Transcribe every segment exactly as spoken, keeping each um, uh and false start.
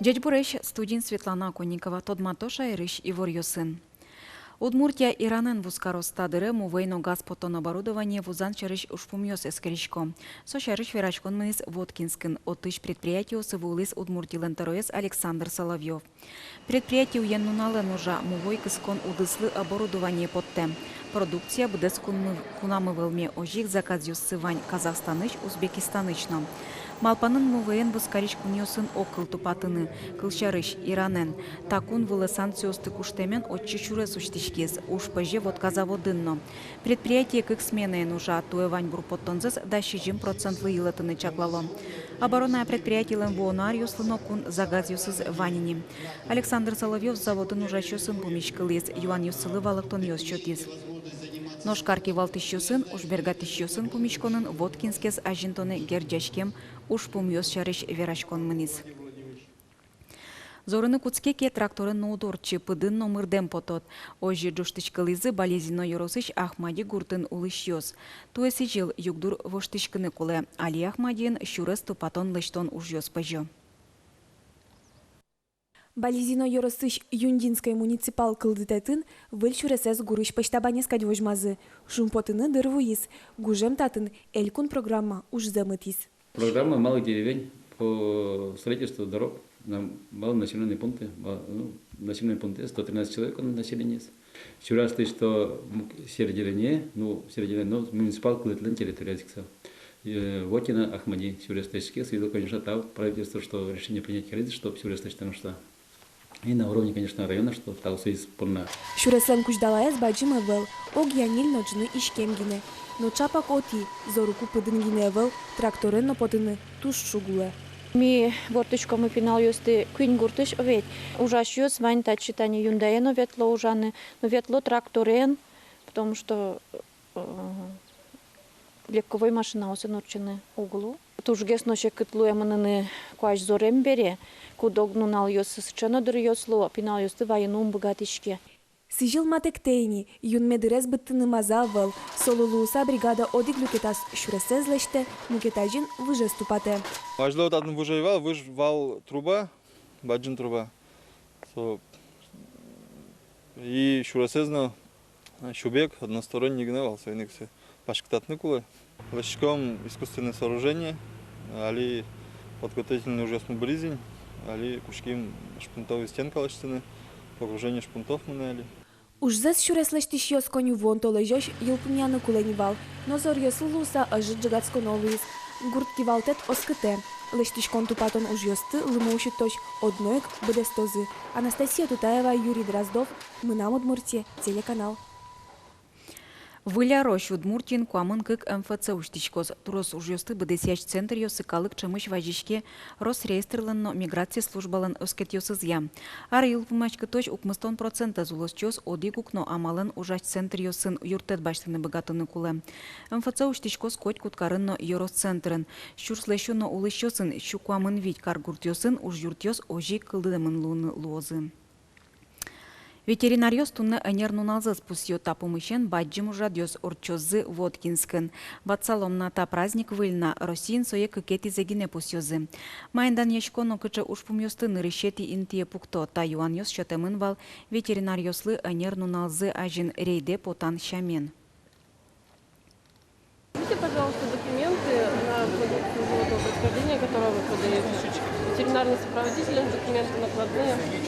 Ӟечбуресь, студиын Светлана Оконникова. Тодмато шаерысь иворъёсын. Удмуртия Иранэн вузкарос. Та дыре мувӧй но газ поттон оборудование вузан сярысь ужпумъёс эскерисько. Со сярысь вераськон мынӥз Воткинскын. Отысь предприятиосы вуылӥз Удмуртилэн тӧроез Александр Соловьёв. Предприятие уен-нуналэн ужа, мувӧй кыскон удыслы оборудование поттэ. Продукция быдэс кунмы-, кунамы вӧлме, озьы ик заказъёссы вань Казахстанысь, Узбекистанысь но. Малпанын мувӧен вузкарись кунъёсын огкыл тупатыны, кылсярысь, Иранэн. Та кун вылэ санкциосты куштэмен отчы сюрес усьтӥськиз, уж пӧзе водка заводын но. Предприятие кык сменаен ужа, туэ ваньбур поттонзэс дас сизьым процентлы йылэтыны чаклало. Оборонная предприятиелэн вуоно аръёслы но кун заказъёсыз вань ини. Александр Соловьёв заводын ужасьёсын пумиськылӥз, юанъёссылы валэктонъёс сётӥз. Нош кар кивалтӥсьёсын, ужбергатӥсьёсын пумиськонын Воткинскез азинтонэ герӟаськем ужпумъёс сярысь вераськон мынӥз. Зорыны кутске ке, тракторен но уд ортчы, пыдын но мырдэм потод. Озьы ӝожтӥськылӥзы Балезино ёросысь Ахмади гуртын улӥсьёс. Туэ сӥзьыл, югдур воштӥськыны кулэ. Али Ахмадиын сюрес тупатон-лэсьтон ужъёс пӧзё. Балезино ёросысь Юндинской муниципал кылдытэтын выль сюресэз гурысь пӧсьтабанэз кадь возьмазы. Шумпотыны дыр вуиз, гужем татын элькун программа ужзэ мытӥз. Программа малых деревень по строительству дорог на малонаселённые пункты, ма-, ну, населённые пункты, сто тринадцать человек у нас население есть. Сюрес лэсьто мук-, Середелене, ну, Середелене, ну, муниципал кылдытлэн территорияз ик со. Э, Вотино, Ахмади сюрес лэсьтӥське, со, конечно, тау правительствоез, что решение принять кариз, чтоб сюрес лэсьтыны, что и на уровне, конечно, района, что тау соиз понна. Сюреслэн кузьдалаез бадӟым ӧвӧл, огъя ньыль но ӝыны иськем гинэ. Но чапак отӥ, зорыку пыдын гинэ ӧвӧл, тракторен но потыны туж шуг луэ. Ми ворттӥськомы пиналъёсты куинь гуртысь, ведь ужасьёс вань татчы, тани Юндае но ветло ужаны, но ветло тракторен, потому что э, легковой машинаосын ортчыны уг лу. Тужгес но секыт луэ мыныны куазь зорем бере, куд-ог нуналъёсы сыӵе но дыръёс луо, пиналъёсты вайыны ум быгатӥське. Сӥзьыл матэктэ ини, юнме дырез быдтыны маза ӧвӧл. Солы луыса бригада одӥг люкетаз сюресэз лэсьтэ, мукет азьын выжез тупатэ. Азьло татын выж ӧй вал, выж вал труба, бадӟым труба. Со и сюресэз но, а, сюбег односторонний гинэ вал, соин ик сое паськытатыны кулэ. Лэсьтӥськом искусственное сооружение, али подготовительный ужъёсмы быриз ини, али кутским шпунтовой стенка лэсьтыны, погружение шпунтов мынэ али. Ужзэс сюрес лэсьтӥсьёс коньывуон толэзёзь йылпумъяны кулэ ни вал, но зоръёслы луыса ӧжыт ӝегатсконо луиз. Гурт кивалтэт оскытэ: лэсьтӥськон-тупатон ужъёсты лымыусьытозь одно ик быдэстозы. Анастасия Тутаева, Юрий Дроздов, «Мынам Удмуртие» телеканал. Выль арозь Удмуртиын куамын кык МФЦ усьтӥськоз. Трос ужъёсты быдэсъясь центръёсы калык ӵемысь вазиське Росреестрлэн но миграция службалэн оскетъёсызъя. Ар йылпумъяськытозь укмыстон процентэз улосчиос одӥг укно амалэн ужась центръёсын юрттэт басьтыны быгатыны кулэ. МФЦ усьтӥськоз котькуд карын но ёрос центрын. Сюрслэсь уно улӥсьёсын сю куамын вить каргуртъёсын ужъюртъёс озьы ик кылдытэмын луыны луозы. Ветеринаръёс туннэ ӧнер нуналзэс пусъё. Та пумысен бадӟым ужрадъёс ортчозы Воткинскын. Ватсалом на, та праздник выль на, Россиын сое кыкетӥзэ гинэ пусъёзы. Маин данъясько но кыӵе ужпумъёсты нырысетӥ интые пукто, та юанъёс сётэмын вал ветеринаръёслы ӧнер нуналзы азьын рейдэ потан сямен. Дайте, пожалуйста, документы на продукцию животного происхождения, которую вы продаёте. Ветеринарный сопроводитель, документы накладные.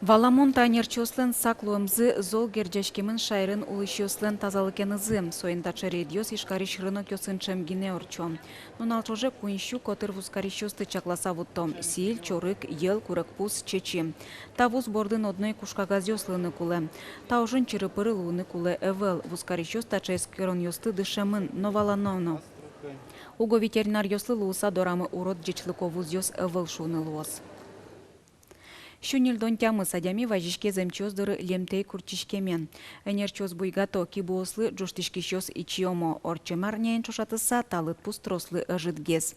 Валамон, та ӧнерчиослэн сак луэмзы зол герӟаськемын шаерын улӥсьёслэн тазалыкенызы. Соин таӵе рейдъёс Ижкарысь рынокъёсын ӵем гинэ ортчо. Нунал ӵоже куинь сю котыр вузкарисьёсты чакласа вутто: сӥль, чорыг, йӧл, курегпуз, чечы. Та вуз бордын одно ик ужкагазъёс луыны кулэ. Та ужын чыры-пыры луыны кулэ ӧвӧл. Вузкарисьёс таӵе эскеронъёсты дышемын но валано но. Уго ветеринаръёслы луыса дорамы урод ӟечлыко вузъёс ӧвӧл шуыны луоз. Сю ньыльдон тямыс адями вазиське эмчиос доры Лемтэй куртчиськемен. Ӧнерчиос буйгато: кибыослы ӝожтӥськисьёс ичиомо, ортчем арняен ӵошатыса та лыдпус трослы ӧжытгес.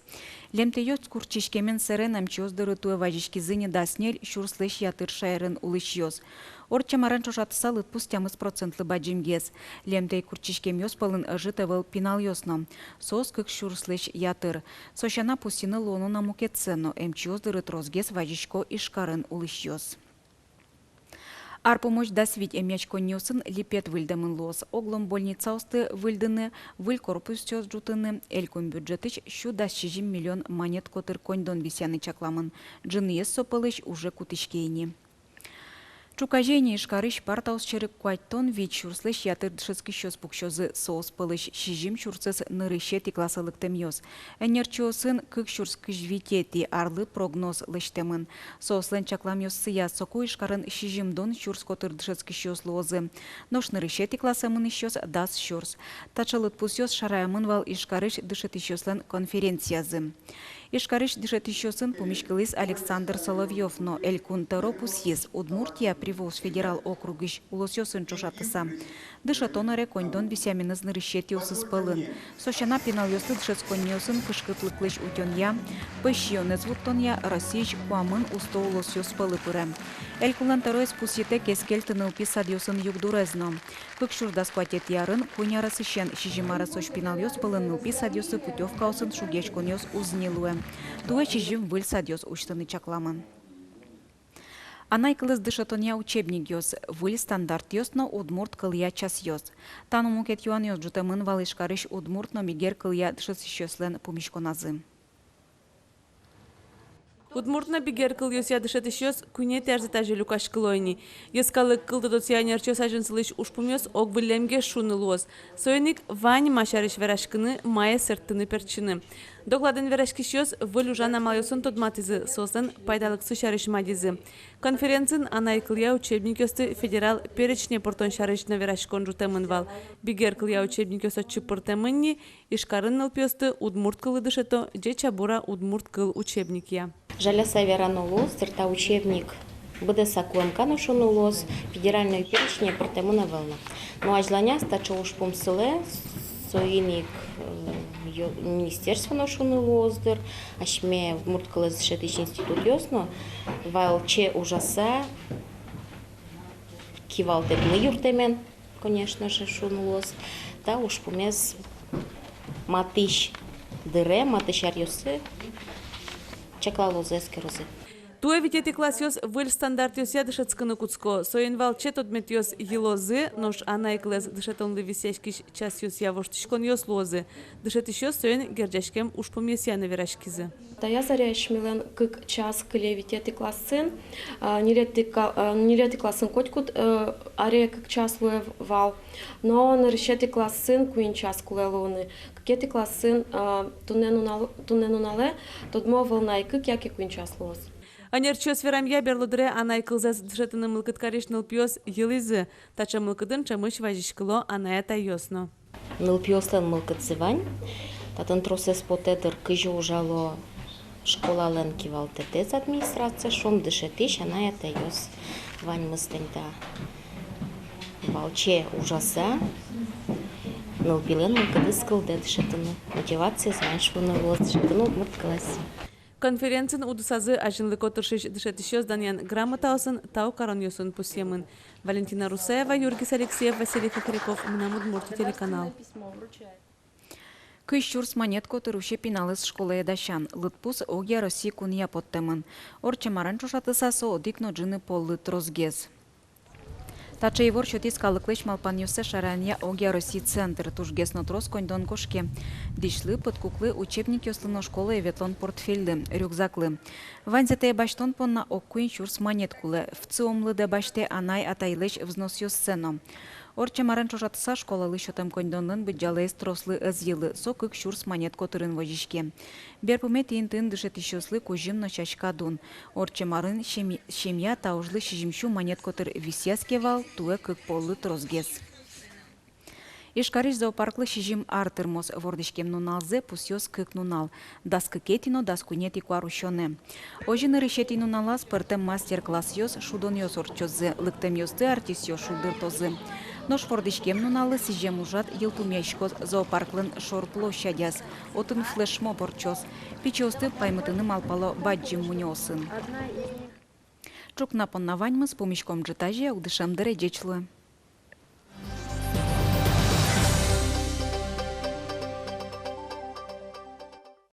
Лемтэйёс куртчиськемен сэрен эмчиос доры туэ вазиськизы ни дас ньыль сюрслэсь ятыр шаерын улӥсьёс. Ортчем арен ӵошатыса лыдпус тямыс процентлы бадӟымгес. Лемтэй куртчиськемъёс пӧлын ӧжыт ӧвӧл пиналъёс но. Соос кык сюрслэсь ятыр. Со сяна пусйыны луоно на мукетсэ но: эмчиос дыры тросгес вазисько Ижкарын улӥсьёс. Ар пумозь дас вить эмъяськонниосын липет выльдэмын луоз. Оглом больницаосты выльдыны, выль корпусъёс ӝутыны элькун бюджетысь сю дас сизьым миллион манет котыр коньдон висъяны чакламын. Ӝыныез со пӧлысь уже кутӥське ини. Ӵуказе ини Ижкарысь партаос сьӧры куатьтон вить сюрслэсь ятыр дышетскисьёс пуксёзы, соос пӧлысь сизьым сюрсэз нырысетӥ классэ лыктэмъёс. Ӧнерчиосын кык сюрс кызь витетӥ арлы прогноз лэсьтэмын. Соослэн чакламъёссыя, соку Ижкарын сизьымдон сюрс котыр дышетскисьёс луозы, нош нырысетӥ классэ мынӥсьёс дас сюрс. Таӵе лыдпусъёс шараямын вал Ижкарысь дышетӥсьёслэн конференциязы. Ижкарысь дышетӥсьёсын пумиськылӥз Александр Соловьёв но. Элькун тӧро пусйиз: Удмуртия Приволжск федерал округысь улосъёсын ӵошатыса дышетон ӧре коньдон висъяменыз нырысетӥосыз пӧлын. Со сяна пиналъёсты дышетсконниосын кышкытлыклэсь утёнъя, пӧсь сиёнэз вуттонъя Россиысь куамын усто улосъёс пӧлы пыре. Элькунлэн тӧроез пусйитэк эскельтэ нылпи садъёсын югдурез но. Кык сюрс дас куатетӥ арын куинь аресысен сизьым аресозь пиналъёс пӧлын нылпи садъёсы путёвкаосын шугъяськонъёс уз ни луэ. Туэ сизьым выль садъёс усьтыны чакламын. Анай кылэз дышетонъя учебникъёс, выль стандартъёс но удмурт кылъя часъёс. Та но мукет юанъёс ӝутэмын вал Ижкарысь удмурт но бигер кылъя дышетӥсьёслэн пумиськоназы. Удмурт но бигер кылъёсъя дышетӥсьёс куинетӥ арзэ тазьы люкаськыло ини. Йӧскалык кыл тодосъя ӧнерчиос азьын сылӥсь ужпумъёс ог выллемгес шуыны луоз. Соин ик вань ма сярысь вераськыны, мае сэрттыны-пертчыны. Докладын вераськисьёс выль ужан амалъёсын тодматӥзы, соослэн пайдалыксы сярысь мадизы. Конференциын анай кылъя учебникъёсты федерал перечне пыртон сярысь но вераськон ӝутэмын вал. Бигер кылъя учебникъёс отчы пыртэмын ни. Ижкарын нылпиосты удмурт кыллы дышето «Ӟеч-а, бур-а, удмурт кыл» учебникъя. Жаляса верано луоз дыр, та учебник быдэсак УМК но, шуыны луоз, федеральной перечне пыртэмын ӧвӧл на. Но азьланяз таӵе ужпум сылэ, соин ик, э, ё-, министерство но, шуыны луоз дыр, асьме удмурт кылэз дышетӥсь институтъёс но валче ужаса кивалтэтмы юрттэмен, конечно же, шуыны луоз, та ужпумез матысь дыре, матысь аръёсы чаклалозы, эскерозы. Туэ витетӥ классъёс выль стандартъёсъя дышетскыны кутско. Соин валче тодметъёс йылозы, нош анай кылэз дышетонлы висъяськись часъёсъя воштӥськонъёс луозы. Дышетӥсьёс соин герӟаськем ужпумъёсъя но вераськизы. Таяз аре асьмелэн кык час кыле витетӥ классын, а, ньылетӥ ка-, а, ньылетӥ классын котькуд, э, аре кык час луэ вал. Но нырысетӥ классын куинь час кулэ луыны. Кыкетӥ классын, а, туннэ нунал-, туннэ нуналэ тодмо ӧвӧл на, и кык яке куинь час луоз. Ӧнерчиос верамъя, берло дыре анай кылзэс дышетыны мылкыд карись нылпиос йылӥзы. Таӵе мылкыдын ӵемысь вазиськыло анай-атайёс но. Нылпиослэн мылкыдзы вань. Татын тросэз потэ дыр, кызьы ужало школалэн кивалтэтэз, администрация, шуом, дышетӥсь, анай-атайёс. Ваньмыз тани та валче ужаса, нылпилэн мылкыдыз кылдэ дышетыны, мотивациез вань, шуыны луоз, дышетыны удмурт кылэз. Конференциын удысазы азинлыко тыршись дышетӥсьёс данъян грамотаосын, тау каронъёсын пусъемын. Валентина Русаева, Юргис Алексеев, Василий Хохряков, «Мынам Удмуртие» телеканал. Кызь сюрс манет котыр усе пиналэз школае дасян. Лыдпус огъя Россия кунъя поттэмын. Ортчем арен ӵошатыса, со одӥг но ӝыны поллы тросгес. Таӵе ивор сётӥз калыклэсь малпанъёссэ шараянъя огъя Россия центр. Тужгес но трос коньдон кошке дӥсьлы, пыдкуклы, учебникъёслы но школае ветлон портфельлы, рюкзаклы. Ваньзэ тае басьтон понна ог куинь сюрс манет кулэ. ВЦИОМ лыдэ басьтэ анай-атайлэсь взносъёссэ но. Ортчем арен ӵошатыса, школалы сётэм коньдонлэн быдӟалаез трослы ӧз йылы, со кык сюрс манет котырын возиське. Берпуметӥ интыын дышетӥсьёслы кузьым но сяська дун. Ортчем арын семь-, семья та ужлы сизьым сю манет котыр висъяз ке вал, туэ кык поллы тросгес. Ижкарысь зоопарклы сизьым ар тырмоз. Вордӥськем нуналзэ пусъёз кык нунал: дас кыкетӥ но дас куинетӥ куарусёнэ. Озьы нырысетӥ нуналаз пӧртэм мастер-классъёс, шудонъёс ортчозы, лыктэмъёсты артистъёс шулдыртозы. Нош вордӥськем нуналлы сӥзем ужрад йылпумъяськоз зоопарклэн шор площадяз. Отын флешмоб ортчоз. Пичиосты паймытыны малпало бадӟым мунёосын. Ӵукна понна ваньмыз. Пумиськом ӝытазе, ук дышем дыре. Ӟеч луэ.